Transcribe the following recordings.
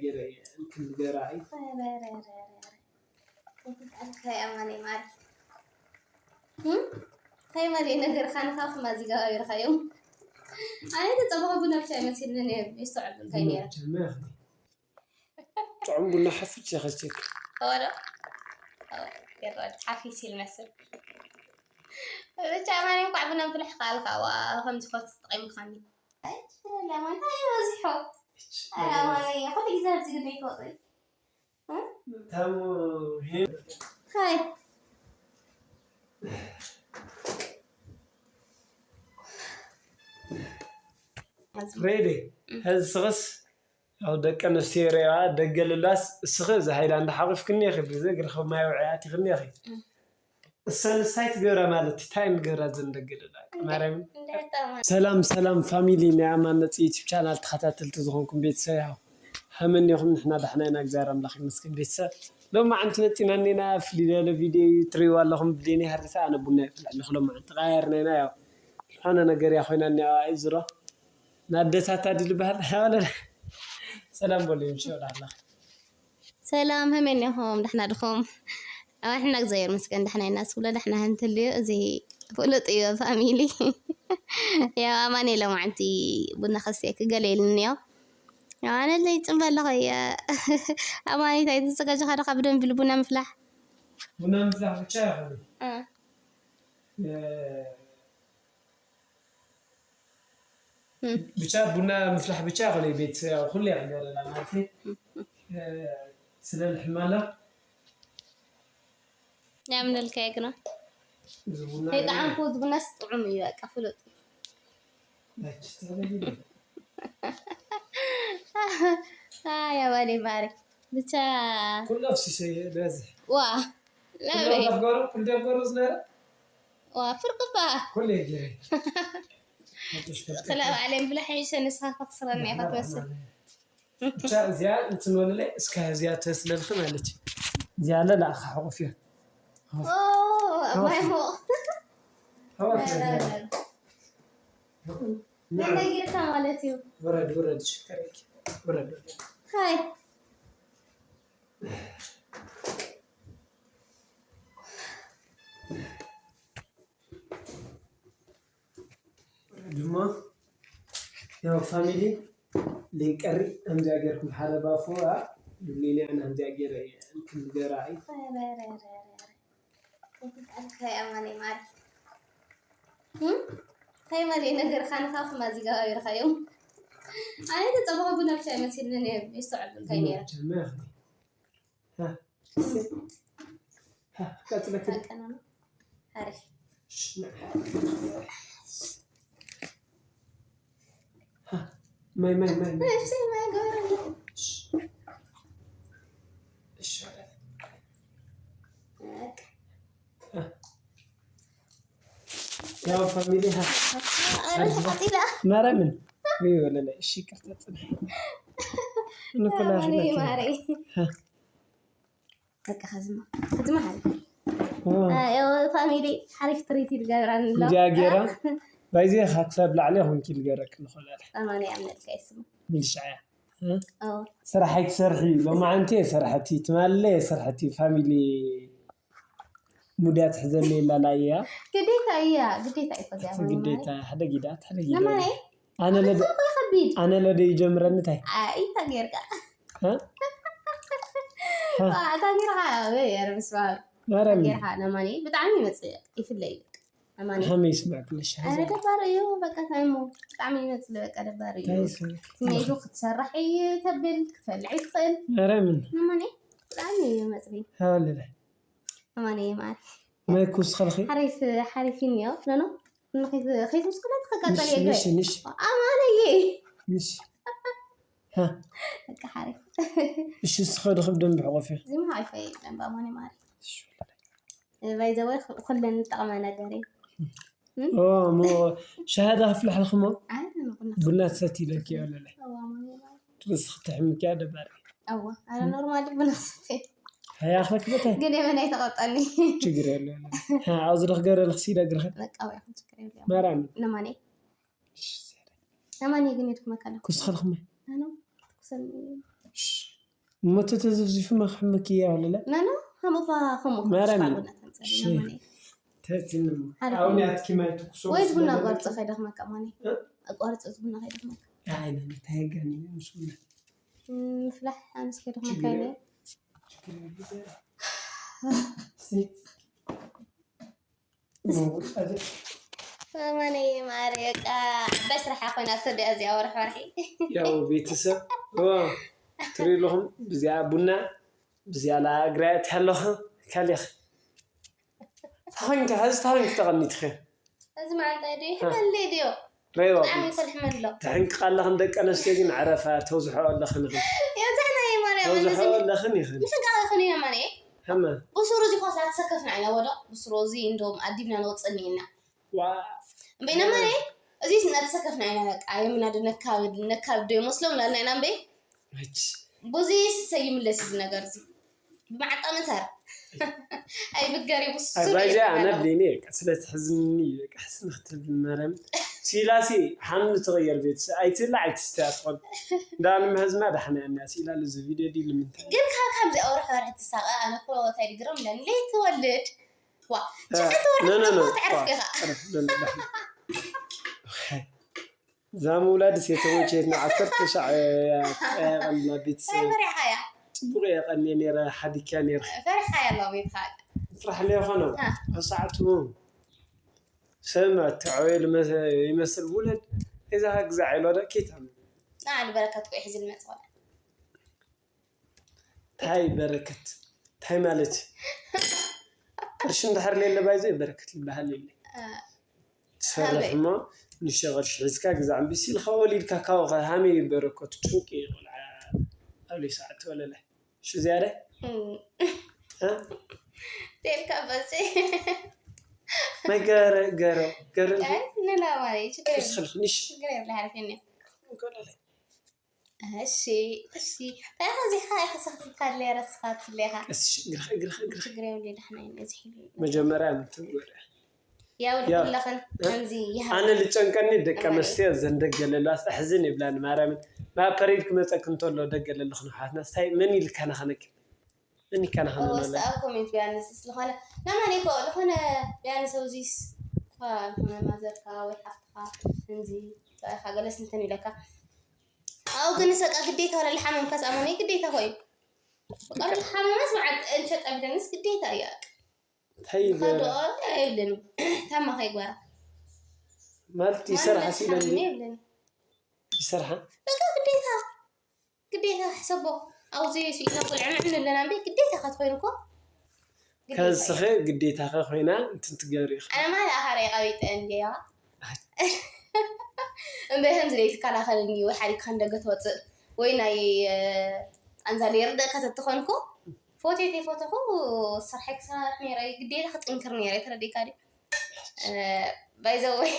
ገይረ እየ እንክል ገራይ። እንታይ መሊእ ነገር ካንኻ ክማዚ ገባቢርካዮም። ኣነ ተጸበኹ ቡና ብቻ ይመስልኒ ነይሩ፣ ይስተውዕል እንታይ ነይሩ። ጀመር። ጥዑም ቡና ሓፍጭ ከስቲክ። ወዶ ሓፊስ ይመስል። ብቻ ማን እንኳዕ ቡና ምፍላሕ ካልካ ዋ ከምዚ ኮት ተጠቂምካኒ። ኣይ ለማንታ ይበዝሖ። ኣይ ኣማንየ ኩሉ ግዜ ኣብዚ ግደይ ትወፅእ። ታሙ ሄ ሃይ ሬዲ። ሀዚ ስኽስ ያው ደቂ ኣንስትዮ ሬዋ ደገ ልላስ እስኺ እዚ ሃይላንድ ሓቂፍክኒ ኢኺ ብዚ እግርኺ ማይ ውዒ ኣቲኽኒ ኢኺ። እሰን እንታይ ትገብራ ማለት እንታይ እንገብራ ዘን ደገ ልላ ማርያም። ሰላም ሰላም ፋሚሊ ናይ ኣማን ነፂ ዩቲብ ቻናል ተኸታተልቲ ዝኾንኩም ቤተሰብ ያው ሃመን ኢኹም ንሕና ዳሕና ኢና እግዚኣብሔር ኣምላኽ ይመስገን ቤተሰብ። ሎማዓንቲ መፂና እኒና ፍልይ ዝበለ ቪድዮ እዩ ትሪእዎ ኣለኹም ብሌኒ ሃርሳ ኣነ ቡና ይፍልሕ ኣለኹ ሎማዓንቲ ተቐያየርና ኢና ያው ዝኾነ ነገር እያ ኮይና እኒኣ እዩ ዝሮ ናደታት ኣዲ ዝበሃል ሓዋለለ ሰላም በሉ ይምሽ ወዳላ ሰላም ከመይ እኒኹም ደሕና ድኹም? ኣዋን ሕና እግዚኣብሔር ይመስገን ደሕና ኢና ስብሎ ደሕና ህንትልዩ እዚ ፍሉጥ እዩ ፋሚሊ ያው ኣማን የለ ማዓንቲ ቡና ከስየ ክገለ ኢልኒ ያው ያው ኣነ ለይ ጽምበ ኣለኹ እየ ኣማኒት ኣይተዘጋጀኻ ዶ ካብ ደንቢሉ ቡና ምፍላሕ ቡና ምፍላሕ ብቻ ይኹን ብቻ ቡና ምፍላሕ ብቻ ይኮነ ቤት ኩሉ ይዕገረና ማለት ስለ ንሕማላ ያምነልካ ግና ይጣዓምኩ ዝቡናስ ጥዑም እዩ በቃ ፍሉጥ ያባሌ ባሪ ብቻ ኩሉ ኣፍሲሰ በዚ ዋ ናበይ ደፍገሩ ኩሉ ደፍገሩ ዝነበረ ዋ ፍርቅባ ኩሉ ገይረ ክላ ባዕለይ ብላ ሓይሸ ንስኻ ክትስረኒ ኢኻ ትመስል ብቻ እዚኣ እንትንበለለይ እስካ እዚኣ ተስለልክ ማለት እዩ እዚኣ ለላ እካ ሕቁፍ እያ ማይ ሞቕ ነጊርካ ማለት እዩ ውረድ ውረድ ሽከረኪ ውረድ ሃይ ድማ ያው ፋሚሊ ሊንቀሪ ከምዚኣ ገርኩም ሓደ ባፎ ሊንያን ከምዚኣ ገረ ክልገራ ኣይ እንታይ ኣማኒ ማሪ እንታይ መሊእ ነገር ካንኻ ኩማ እዚህ ጋር ይርካዮም ኣይ ተጸባሁ ቡና ብቻ ይመስልኒ ይስተውዕል እንታይ ነይረ ማይ ማይ ማይ ያው ፋሚሊ ማርያምን ወይ ወለለ እሺ ይቅርታ ጽንሕ እንኮላ ማሪ በቃ ከዝማ ከዝማ ሓሪፍ ፋሚሊ ሓሪፍ ትሪት ይገብራን ኣሎ እንዲያ ገይራ ባይዜ ካብ ሰብ ላዕሊ ኹንኪ ልገረክ ንኾላል ኣማኒ ኣምነልካ ይስሙ ምልሻ እያ ስራሕ ኣይትሰርሒ ሎማዓንቲ የሰርሐቲ ትማለ የሰርሐቲ ፋሚሊ ሙድያ ትሕዘኒ የላላ እያ ግዴታ እያ ግዴታ እዩ ከዚያ ግዴታ ሓደ ጊዳ ሓደ ጊዳ ኣነ ለደ ይጀምረኒ እንታይ ኢታ ጌርካ ኣታ ጌርካ የርብስባ ጌርካ ነማኒ ብጣዕሚ ይመፅእ ይፍለ እዩ ከመይ ይስምዐክ ነሽ ኣነ ደባሪ እዩ በቃ ታይሞ ብጣዕሚ ይመፅእ በቃ ደባሪ እዩ ስሜቱ ክትሰርሕ እዩ ተብል ክትፈልዕ ይትኽእል ኧረ ምን ነማኒ ብጣዕሚ እዩ መፅእ ሃለለ ነማኒ ማሪ ማይ ኩስ ኸልኺ ሓሪፍ ሓሪፍ እኒኦ ኖኖ ንኺ ኺ ምስ ኩላ ተኸቃጸል የለ ንሽ ንሽ ኣማነየ ንሽ ሀ በቃ ሓሪፍ እሺ እስኸ ድኽብ ደንብ ሕቆፊ ዝም ሓሪፍ ደንብ ኣማኒ ማሪ ባይ ዘ ወይ ኩለን ንጠቕመ ነገር እዩ ኦ ሞ ሻሃዳ ክፍልሐልክሞ ቡና ትሰቲ ኢለኪ ኣለለ ርእስኺ ተሕምኪያ ደባሪ ኣዋ ኣረ ኖርማል ቡና ክሰቲ ሃያ ክረክበተ ግን የመን ኣይተቐጠኒ ችግር የለ ኣብዚ ዶ ክገብረልክ ሲደ ግርኸ ማርያም ነማኔ ነማኔ ግን የድክመካ ኣለኩ ክስኸልክመ ክሰኒ እሞ ተተዘፍዚፉ መኽሕምክ እያ ወለለ። ናና፣ ሃመፋ፣ ሃመፋ፣ ማርያም። ሽፋ ቡና ተንጸሪ፣ ሺ። ናማኒ። ተቲንሞ። ሓደ ኣሁን ቡና። ያትኪ ማይ ትኩሶ ወይ ቡና መስሎኝ። ጓርጸ ከይደኽመካ ማኒ። እ? ኣቋርጸ ቡና ከይደኽመካ። ኣይ፣ ናና፣ ታይገኒ፣ ምስ ቡና። እም፣ ምፍላሕ፣ ኣነስ ከይደኽመካ ችግር ኢለ። የለ። ችግር የለ። ሲ። ማማነይ ማርየ፣ በቃ በስራሓ ኮይና ትርድያ እዚኣ ወርሒ ወርሒ። ያው ቤተሰብ፣ ዋ፣ ትሪኡ ኣለኹም፣ ብዚኣ ቡና፣ ብዚኣ ላ እግራ ኣእትያ ኣለኹ፣ ካሊኽ። ታኾንኪ፣ ሕዚ ታኾንኪ ተቐኒትኺ? እዚ መዓልቲ ድዩ? እ። ይሕመለይ ድዩ? ሬዋ፣ ብጣዕሚ ይፈልሕ መሎ። ትሕንቅቓ ኣለኽን ደቂ ኣንስትዮ ግን ዕረፋ፣ ተብዝሖ ኣለኽን ኢኽን። የብዛሕና እዩ ማርያም፣ ተብዝሖ እዚ ኣለኽን ኢኽን። ምሕንቃቕ ይኹን እዩ ማርየ። ከመ? ብሱሩ እዚ ኳስ ላተሰከፍና ኢና ወዶ፣ ብሱሩ እዚ እንደውም ኣዲብና ንወፅእ እኒና። ዋ። እምበይና ማርየ፣ እዚ እናተሰከፍና ኢና በቃ፣ የምና ዶ ነካብድ፣ ነካብድ ዶ ይመስሎም ላልና ኢና እምበይ። እች። ብዙ ይምለስ እዚ ነገር እዚ። ብመዓጣ መሳር። ኣይብገር እዩ፣ ብሱር ኣባይዛ እዩ ኣነ ዝበሃለው። ብሌኒ በቃ ስለ ትሕዝኒ በቃ ሕስኒ ክትብል መረም። ሲላሲ ሓምሊ ትቕየር ቤት ኣይትብላ ኣይትስተያ ትኾን። እንዳ ንምሕዝና ዳሕና እያ እኒኣ ሲላ እዚ ቪድዮ ድዩ ንምንታይ? ግን ካብ ከምዚ ኣውርሕ ወርሒ ትሳቐ ኣነ እኮ እንታይ ድግረም ኢለን ለይትወልድ። ዋ፣ እ፣ ትሽዓተ ወርሒ ኖ፣ ኖ፣ ኖ፣ እኮ ትዕርፍ ዋ፣ ኢኻ። ዕረፍ፣ ኖ፣ ኖ፣ ኖ። እዛ ምውላድ ሴተሞች የትና ዓሰርተ ሻዕ ቀያቐልና ቤተሰብ። እንታይ ፈሪሕካያ? ጽቡቕ እየ ቀንየ ነይረ፣ ሓዲግካ ነይረ። ፈሪሕካያ ኣሎ ቤትካ። ጥራሕ ለይኾነ፣ እ። ኣብ ሰዓቱ ሰብና ተዕወየሉ መሰ-፣ ይመስል ውለድ፣ እዛ ግዛዕ ኢሎ ዶ ኬታ? ንዓ ንበረከት ቆይ ሒዚ ልመጽእ። ታይ በረከት? ታይ ማለት? ቅርሺ እንድሕር ሌለ ባይዘ በረከት ዝበሃል የለ። እ፣ ትሰርሕ ሃመይ። እሞ ንሸ ቅርሺ ሒዝካ ግዛዕ እምቢ ሲልካ ወሊድካ ካብኡ ከ ሃመይ በረከቱ? ጭንቂ እዩ ቆልዓ ኣብ ሰዓት ወለለ። እሺ ዝያደ? እም። እ? ቴልካ በዚ። ናይ ገረ-፣ ገረ-፣ ገረ-፣ ኣይ፣ ንና ማለት እዩ፣ ችግር የብሉን። እስኽልኽንሽ። ችግር የብሉን፣ ሓሪፍ እዩ። እንኮለለ። እሺ፣ እሺ። እንታይ ኸ እዚኻ ኢኻ ሰኽቲካ ኣለያ ረስኻ ትለኻ? እሺ፣ ግርኽ፣ ግርኽ፣ ግርኽ። ችግር የብሉን፣ ደሕና እዩ፣ እዚ ሒሉ። መጀመርያ ምትግበረ። ያው ያው፣ ኩላኽን እ? ከምዚ ይሃ-፣ ኣነ ልጨንቀኒ ደቂ ተማሪ። ኣንስትዮ ዘን ደገ ለላስ ኣሕዝን ይብላኒ ማርያምን። ናብ ፐሬድ ክመፀክ እንተሎ ደገ ለለኽን ኣሕዋትና ስታይ መን ኢልካ ናኸነክ? መን ኢልካ ናኸነ ኦ፣ ማለት? እስቲ ኣብ ኮሜንት ቢያንስ ስለኾነ ናማን እኮ ዝኾነ ቢያንስ ኣውዚስ እኳ ዝኾነ ማዘርካ ወይ ሓፍትኻ እንዚ ሰብኣይካ ገለስ እንትን ኢለካ። ኣው ግን ሰቃ ግዴታ ወላ ልሓመምካስ ኣማኒ ግዴታ ኾይ። በቃ ልሓመመስ መዓት እንሸጥ ኣብደንስ ግዴታ እያ። እንታይ ይገበራ? ከዶ ኣይብልን። ታማ ከይጓራ። ማለት ይሰርሓ ማለት ሲለን ሓሚም ይብልን። ይሰርሓ? በቃ ግዴታ፣ ግዴታ ሕሰቦ። ኣብዚ ስኢና ቆልዓ ንዕን ኣለና እምበይ ግዴታ ክትኮይኑ እኮ። ግዴታ ከዝኸ እዩ። ግዴታ ከ ኮይና እንትን ትገብሪ ኢኻ። ኣነ ማለት ኣኻረ ቀቢጠ እንዲያ። ኣይ። እምበይ ከምዚ ደይ ትከላኸልኒ ወይ ሓሪግካ ንደገ ትወፅእ ወይ ናይ፣ እ፣ ቃንዛ ደይ ርደእካ ተትኾንኩ ፎቶ ተይፎቶኹ ስርሐይ ክሰርሕ ነይረ፣ ግዴታ ክጥንክር ነይረ፣ ተረዲእካ ድዩ? እ፣ by the way፣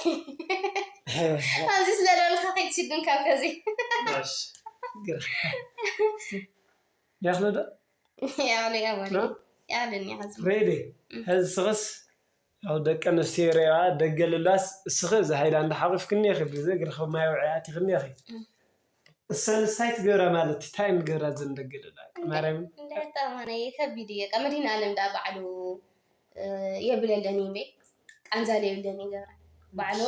ኣብዚ ስለ ደወልካ ከይትሽግን ካብ ከዚ። እሺ፣ ግርኽ። ያኽሎ ዶ? ያኽሎ፣ ያኽሎ። እ? ያኽሎ፣ ያኽሎ። ሬዲ። እም። ሀዚ ስኽስ፣ ያው ደቂ ኣንስትዮ ሬዋ፣ ደገ ልላስ፣ እስኺ እዚ ሃይላንድ ሓቂፍክኒ ኢኺ፣ ብዘ ግርኽ ማይ ውዕያት ኢኽኒ ኢኺ። እም። እሰን እንታይ ትገብራ ማለት፣ እንታይ ንገብራ ዘን ደገ ልላ? እንደ-፣ ማርያምን? እንደ ሕጣ ማነ ከቢድ እዩ። ቀ-፣ መድህን ኣለም ዳ ባዕሉ፣ እ፣ የብለለኒ እምበይ፣ ቃንዛ ለየብለኒ ይገብራ። ባዕሉ፣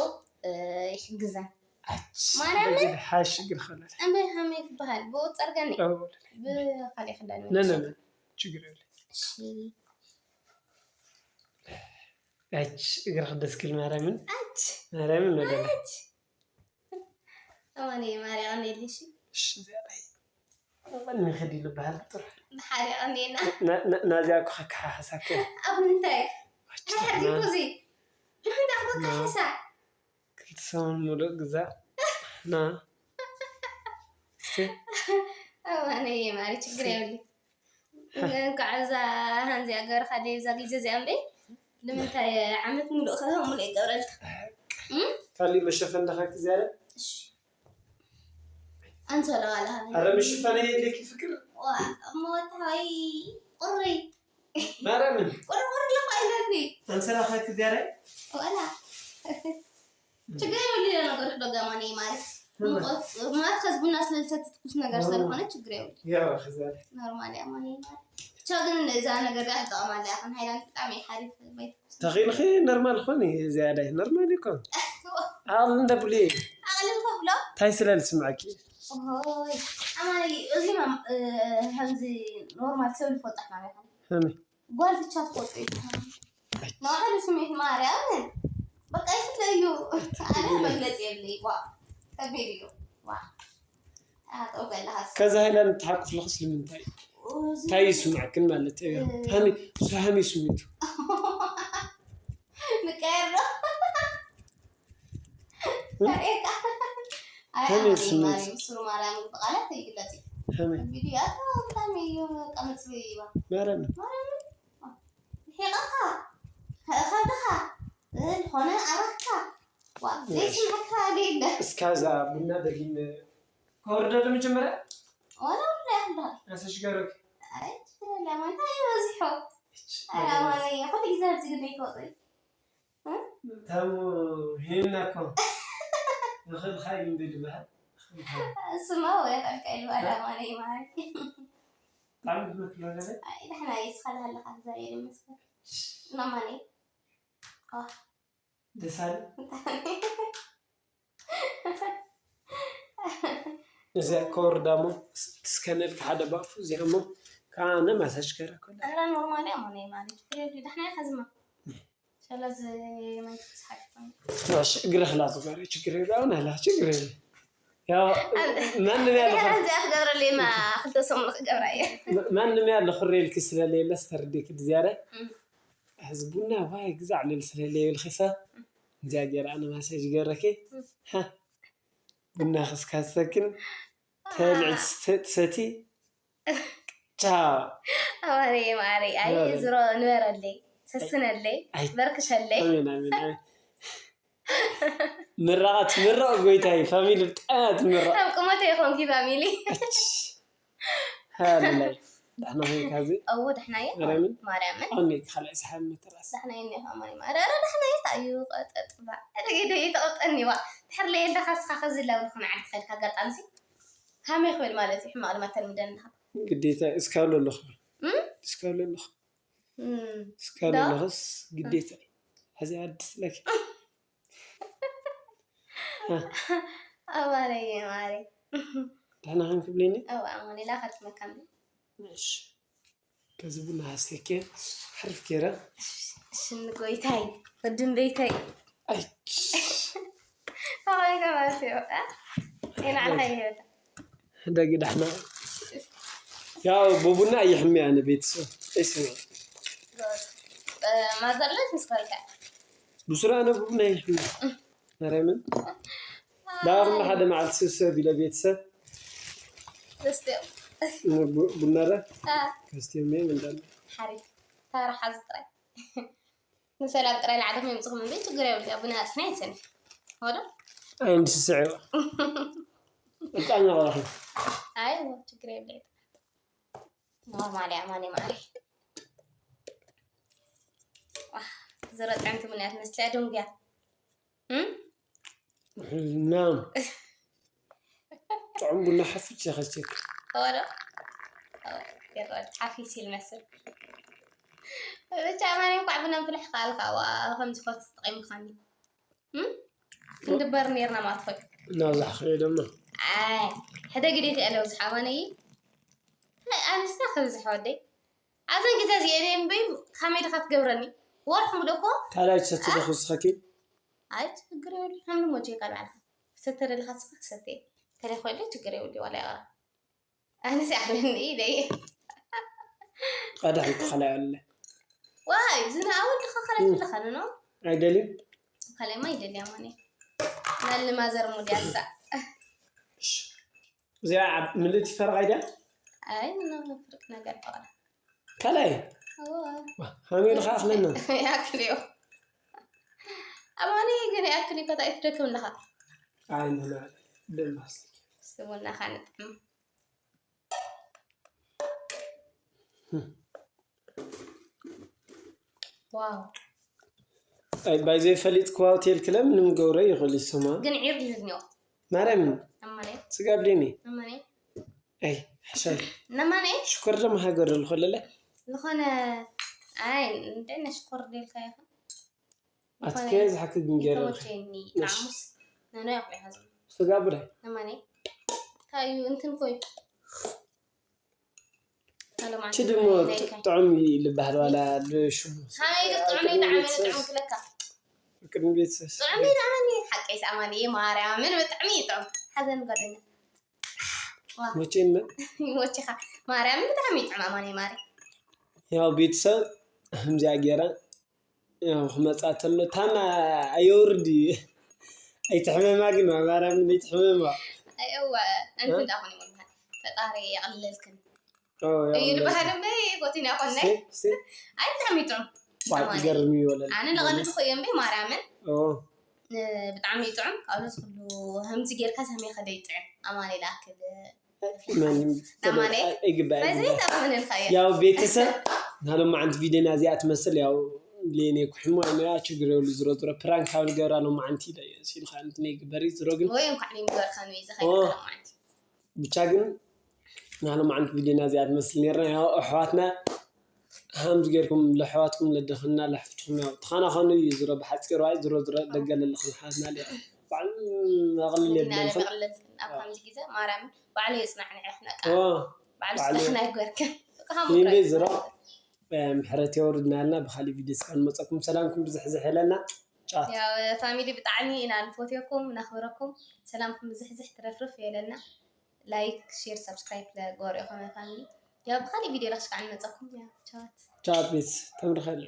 እ፣ ይሕግዛ። ኣች፣ ማርያምን? በግድ ሓሽ እግር ኸለል። እምበይ ሃመይ ክበሃል፣ ብኡ ጸርገኒ። ኣዎ። ብኻልእ ክዳን ነ፣ ነ፣ ይመልሶ። ነ፣ ችግር የለ። እሺ። ኣች፣ እግርኽ ደስ ክብል ማርያምን። ኣች። ማርያምን ወለላ። ኣች። ኣማኒ ማርያም የለሽ። እሺ፣ እዚኣ ናይ መቐኒ ኸዲ ልበሃል ጥራሕ። ብሓደ ቀኒና። ና-፣ ና-፣ ናዚኣ እኮ ከከሓሓሳከ። ኣብ ምንታይ? ኣች፣ ሓሓዚ ና-፣ እኮ እዚ። ንምንታይ ክትከሓሓሳ? ክልተ ሰሙን ሙሉእ ግዛእ። ና። እስቲ። ኣማኒ ማሪ ችግር የብሉን። እንኳዕ እዛ ሃንዚኣ ገርኻ ደይ እዛ ግዜ እዚኣ እምበይ ንምንታይ ዓመት ሙሉእ ከ ሙሉእ ይገብረልካ? እም? ካሊእ መሸፈን ዳኻ ክዝያረ? እሺ። ኣንሶላ ዋላ ሃበኒ። ኣረ ምሽፋን የድልየኪ ፍቅር። ዋ፣ እሞ ወታወይ ቁሪ። ማርያምን። ቁሪ ቁሪ ለማ ኢለኒ። ኣንሶላ ኸ ክዝያረ? ዋላ። ችግር የብሉ ነገር ዶ ገማኒ ማለት። ሙቐት ማለት ከዚ ቡና ስለ ዝሰቲ ትኩስ ነገር ስለ ዝኾነ ችግር የብሉ። ያው ከዛ ኖርማል እያ ማለት እዩ። ብቻ ግን እዛ ነገር እዚኣ ትጠቕማ ኣላ። ከም ሃይላንድ ብጣዕሚ እዩ ሓሪፍ። ተኺልኺ ኖርማል ኾኒ ዝያዳ ኖርማል ይኮን። ኣቕልል እንደ ብሉየ። ኣቕልል ከብሎ? እንታይ ስለ ዝስምዓኪ? ኦሆይ፣ ኣማኒ፣ እዚ ማም-፣ እ፣ ከምዚ ኖርማል ሰብ ዝፈልጦ ሕማም ኣይኮነን። ከመይ? ጓል ብቻ ትፈልጦ እዩ። ንባዕሉ ስሜት ማርያም በቃ ይፍለ እዩ። ኣነ መግለጺ የብለይ። ዋ፣ ከቢድ እዩ። ዋ፣ ኣጠው በላሃስ። ከዛ ሃይላንድ ትሓቁፍለኽስ ንምንታይ? እዚ እንታይ ይስምዓክን ማለት እዩ? እ፣ ሃሚ፣ እሱ ሃሚ ስሜቱ። ንቀየር ዶ? እ? ኣርእየካ። ኣይ፣ ከመይ ኣማኒ፣ ስሜት? ማርያም፣ ስሩ ማርያም ብቃላት ይግለጽ እዩ። ከመይ? ቪድዮ ኣታ ብጣዕሚ እዩ ቀመጽ ይባ። ማርያም። ማርያም። ሒቐኻ፣ ከብድኻ፣ ዝኾነ ኣረኽካ፣ ዋ፣ እሺ። ዘይስምዓካ የለ። እስካ እዛ ቡና ደጊም ከወርዳ ዶ መጀመርያ? ዋላ ወላ ያህል። ኣሰሽ ገረክ። ኣይ፣ ትላለያ፣ ማንታ እዩ በዚሑ። እሺ፣ ኣይ፣ ኣማኒ፣ ኩሉ ግዜ ኣብዚ ግዜ ይወጽእ። እ? ታሙ ሂና እኮ። ይኽእልካ እዩ እንዶ ዝበሃል። እስማ ወይ ፈልካ ኢሉ ኣላ ማለይ ማለት። ብጣዕሚ ትመክር ነገር። ኣይ፣ ደሕና እየ፣ እስኻ ደሃለኻ እግዚኣብሔር ይመስገን። እና ማለይ። ኣህ። ደስ ኣለ። እዚኣ ከወርዳ እሞ ትስከነልካ ሓደ ባፉ እዚኣ እሞ ከዓ ነማሳጅ ገረ ኮላ። ኣረ ኖርማል እያ ማለይ ማለት። ደሕና እየ ከዝማ። ስለዚ መን ትስሓቅ ይኾን? እሺ፣ እግረ ክላቱ ጋር ችግር የለው። አሁን አላ ችግር የለው። ያው ማንም ያለ እዚኣ ክገብረለይ ማ ክልተ ሰሙን ክገብራ እየ። ማንም ያለ ክሬልክ ስለሌለ ስተርዴክ ዝያዳ እም። ሕዚ ቡና ዋይ ግዛዕ ልል ስለሌብል ኺሳ እዚኣ ገይራ ኣነ ማሳጅ ገረኪ። እም። ሃ፣ ቡና ክስካ ትሰክን ተልዕት ትሰቲ ቻው። ኣማረየ ማረይ፣ ኣይ፣ ኣማረየ። ዝሮ ንበረለይ፣ ሰስነለይ፣ ኣይ። በርክተለይ። ኣሜን፣ ኣሜን፣ ኣሜን። ምራቓ ትምረቕ ጎይታይ፣ ፋሚሊ ብጣዕሚ ትምረቕ። ኣብ ቁመተ ይኾንኪ ፋሚሊ። እች። ሃለላይ። ዳሕና ኾንካ እዚ? እው፣ ዳሕና እየ። ማርያምን? ማርያምን። ኣሁን ነይ ካልኣይ ሰሓብ መተራስ። ዳሕና እየ እኒኦ፣ ኣማኒ ማርያም። ኧረ፣ ዳሕና እየ፣ ታዩ፣ ቀጠጥ፣ ባ። ኧረ፣ ኢደ እየተቐብጠኒ፣ ዋ። ድሕር ለየለኻ፣ እስኻ ከዚ ላብልኹ ንዓዲ ትኸድካ ኣጋጣሚ ሲ። ሃመይ ክብል ማለት እዩ፣ ሕማቕ ልማድ ተልምደኒ ኢኻ። ግዴታ እስካብ ለለኹ። እም? እስካብ ለለኹ። እም። እስካብ ዶ? ለለኹስ ግዴታ እዩ። ሕዚ ኣዲስ ለኪ። ኣባለየ ማሪ። ደህና ኸን ክብለኒ? እዋ፣ ኣማኒ ላኸት መካም። እሺ። ከዚ ቡና ሃስተኬ ሓሪፍ ገይረ። ሽን ጎይታይ፣ ወድን ቤተይ። ኣይ። ኣባይ ተባስዮ፣ እ? ይንዓልካ ይህበታ። ሕደጊ ዳሕና። ያው ብቡና ይሕምያ ንቤተሰብ። እስማ። እ፣ ማዘርለት ምስ በልካ። ብሱራ ኣነ ብቡና ይሕምያ። ማርያምን። ዳርና ሓደ መዓልቲ ስብሰብ ኢለ ቤተሰብ። ደስትዮ። ቡ-፣ ቡና ዳ? አ። ከስትዮ ሜ ምን ዳለ? ሓሪፍ። ታራ ሓዚ ጥራይ። ንሰላም ጥራይ ንዓኹም የምጽኹም እምበር ችግር የብሉን። ቡና ኣጽሕና ይሰንፍ። ወዶ? ኣይ፣ እንዲ ስስዕ። ብጣዕሚ ቆራኹ። ኣይ፣ ችግር የብሉን። ኖርማል እያ፣ ማኒ ማሪ። ዋህ፣ ዝረጠንቲ ቡና እያ ትመስል፣ ደንጉያ። እም? ናም። ጥዑም ቡና ሓፊስ ኢኻ ዝሰቲ። ወዶ? ሓፊስ ይመስል። ብቻ ማኒ እንኳዕ ቡና ምፍላሕ ከኣልካ፣ ዋ፣ ከምዚ ኮት ተጠቒምካኒ። እም? ክንድበር ኔርና ማለት ኾይ። እናብዛሕ ኸየ ደማ። ኣይ፣ ሕደ ግዴታ እያ ለብዝሓ፣ ኣማነይ። ኣይ፣ ኣንስታ ከብዝሕ ወደይ። ኣብዘን ግዜ እዚኤን እምበይ፣ ከመይ ድኻ ትገብረኒ? ወርሒ ሙሉእ እኮ። ካልኣይ ትሰቲ ዶ ክውስኸኪ? ኣይ፣ ችግር የብሉ። ከም ልሞቼ ካልባዕልካ። ክሰተ ደለኻ ስኻ ክሰተ። ተለይ ኮይለ ችግር የብሉ፣ ዋላ ይቐራ። ኣነስ ይኣኽለኒ ኢለ እየ። ቀዳሕ እኮ ካልኣይ ኣለ። ዋይ፣ ዝና ኣወል ለኻ ካልኣይ እም። ለኻ ንኖ? ኣይደልዩ? ካልኣይ ማ ይደልያ ማኒ? ናል ማዘር ሙድ ያሳ። እሺ። እዚኣ ኣብ ምልእቲ ፈርቓ ኢዳ? ኣይ፣ ንኖ ፍርቅ ነገር በቃ። ካልኣይ? እዋ። ዋ፣ ሃመይ ኢልኻ ኣኽለና? ያክልዮ። ኣማኒ ግን ያክል እኮ እንታይ ትደክም ኣለኻ? ኣይ፣ ንና ደማስ። ስሙና ኻንጥም። ዋው። ኣይ፣ ባይ ዘይ ፈሊጥክዋ ሆቴል ክለ ምንም ገብረ ይኽእል ይስማ። ግን ዒር ልዝኒኦ። ማርያም እማኔ ስጋ ብሌኒ እማኔ ኣይ ሓሻይ እማኔ ሽኮር ደሞ ሃገር ልኮለለ ዝኾነ ኣይ እንደ ነሽኮር ደልካ ይኹን ኣትከ ዝሓክ ግን ገይረ ተመቸኒ ጣዕሙስ ነኖ ያቆ ይሃዝ ስጋ ብላይ እማኔ ካዩ እንትን ኮይ ች ድሞ ጥዑም ይልባሃል ዋላ ሽሙ ሃይ ጥዑም ይጣዕም ጥዑም ክለካ ቅድሚ ቤተሰብ ጥዑም ይጣዕመኒ ሓቀይ ኣማኒ ማርያምን ብጣዕሚ ይጥዑም ሓዘን ጓደኛ መቼም ሞችኻ ማርያምን ብጣዕሚ ይጥዑም ኣማኒ ማሪ ያው ቤተሰብ ከምዚኣ ገይራ ያው ክመፃ ተሎ ታና ኣየውርድ እዩ ኣይትሕመማ ግን ማርያምን ኣይትሕመማ እዋ ኣንቲ እንዳኹን ይወልሃል ፈጣሪ የቐልልክን እዩ ዝበሃል እምበይ ጎቲና ኮነ ኣይ ብጣዕሚ ይጥዑም ባዕ ትገርም ይወለል ኣነ ንቐልድ ኮ እየ እምበይ ማርያምን ኦ ብጣዕሚ ይጥዑም ካብዚ ኩሉ ከምዚ ጌርካ ሰሜ ከደ ይጥዕም ኣማሌ ላክል ማንም ኣማሌ ይግባእ በዚ ተኣምንልካ እየ ያው ቤተሰብ ናሎም መዓንቲ ቪድዮና እዚኣ ትመስል ያው ብሌኔ ኩሕሞ ያ ችግር የብሉ ዝሮ ዝሮ ፕራንክ ካብ ንገብራ ሎም መዓንቲ ኢለ እየ ሲልካ እንትን ይግበር እዩ ዝሮ ግን ወይ እንኳዕ ንገርካ ነው ይዘኸይከረማት ብቻ ግን ናሎም መዓንቲ ቪድዮና እዚኣ ትመስል ነርና ያው ኣሕዋትና ሃምዚ ጌርኩም ለሕዋትኩም ለደኽና ለሕፍትኩም ያው ተኻናኸኑ እዩ ዝሮ ብሓፂሩ ኣይ ዝሮ ዝሮ ደገ ለለኹም ሓትና ለ ባዕሉ ኣቕልል የብለልኩም ኣብ ከምዚ ግዜ ማርያም ባዕሉ የፅናዕ ንዕኽና ኦ ባዕሉ ስልኽና ይገርክን ይንበ ዝሮ ምሕረት የወርድናልና ብካሊእ ቪድዮ እስካ ንመፀኩም ሰላምኩም ብዝሕዝሕ የለና ጫት ያው ፋሚሊ ብጣዕሚ ኢና ንፎትየኩም ነኽብረኩም ሰላምኩም ብዝሕዝሕ ትረፍርፍ የለና ላይክ ሼር ሰብስክራይብ ለገበሩ ኢኹም ፋሚሊ ያው ብካሊእ ቪድዮ ላክሽካ ንመፀኩም ያው ቻዋት ጫት ቤት ተምርኸል